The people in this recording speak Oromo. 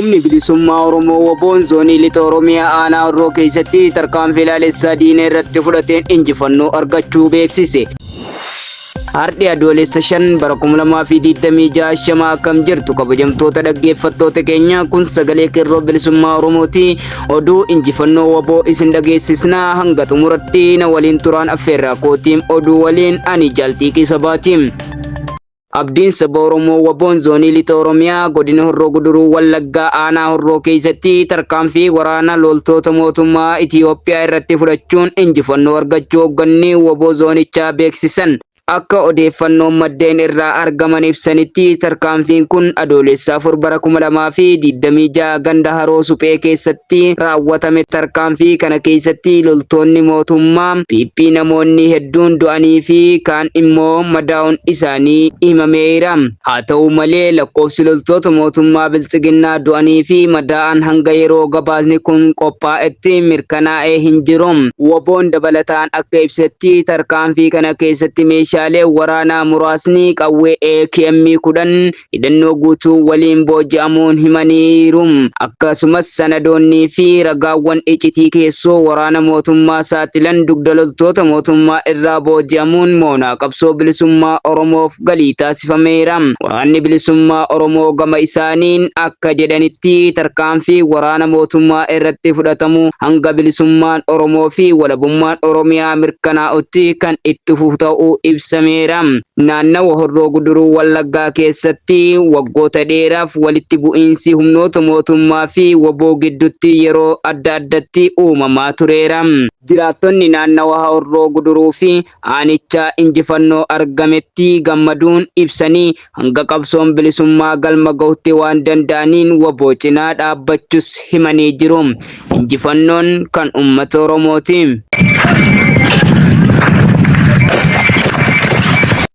Humni Bilisummaa Oromoo WBOn Zoonii Lixa Oromiyaa Aanaa Horroo keessatti tarkaanfii laalessaa diina irratti fudhateen injifannoo argachuu beeksise. Hardhi Adoolessa 5 bara 2026 shama akkam jirtu kabajamtoota dhaggeeffattoota keenya kun sagalee qeerroo bilisummaa Oromooti. Oduu injifannoo waboo isin dhageessisna hanga xumuratti na waliin turaan affeerraa kootiim oduu waliin ani jaalxiiqii sabaati. Abdiin saba Oromoo WBOn Zoonii Lixa Oromiyaa Godina Horroo Guduruu Wallaggaa Aanaa Horroo keessatti tarkaanfii waraana loltoota mootummaa Itiyoophiyaa irratti fudhachuun injifannoo argachuu hogganni wbo zoonichaa beeksisan. Akka odeeffannoon maddeen irraa argaman ibsanitti tarkaanfiin kun Adoolessa 4 bara 2026 ganda Haroo Suphee keessatti raawwatame. Tarkaanfii kana keessatti loltoonni mootummaa PP namoonni hedduun du'anii fi kaan immoo madaa'uun isaanii himameera. Haa ta'u malee lakkoofsi loltoota mootummaa Biltsiginnaa du'anii fi madaa'an hanga yeroo gabaasni kun qophaa'etti mirkanaa'ee hin jiru. WBOn dabalataan akka ibsetti tarkaanfii kana keessatti meeshaaleen waraanaa muraasni qawwee AKM 10, hidhannoo guutuu waliin booji'amuun himaniiru. Akkasumas sanadoonnii fi ragaawwan icitii keessoo waraana mootummaa saaxilan dugda loltoota mootummaa irraa booji'amuun moonaa qabsoo bilisummaa Oromoof galii taasifameera. Waraanni bilisummaa Oromoo gama isaaniin akka jedhanitti tarkaanfii waraana mootummaa irratti fudhatamu hanga bilisummaan Oromoo fi walabummaan Oromiyaa mirkanaa'utti kan itti fufu ta'uu ibsameera. Naannawa Horroo Guduruu Wallaggaa keessatti waggoota dheeraaf walitti bu'iinsi humnoota mootummaa fi wbo giddutti yeroo adda addatti uumamaa tureera. Jiraattonni naannawa Horroo Guduruu fi aanichaa injifannoo argametti gammaduun ibsanii, hanga qabsoon bilisummaa galma gahutti waan danda'aniin wbo cinaa dhaabbachus himanii jiru. Injifannoon kan uummata Oromooti.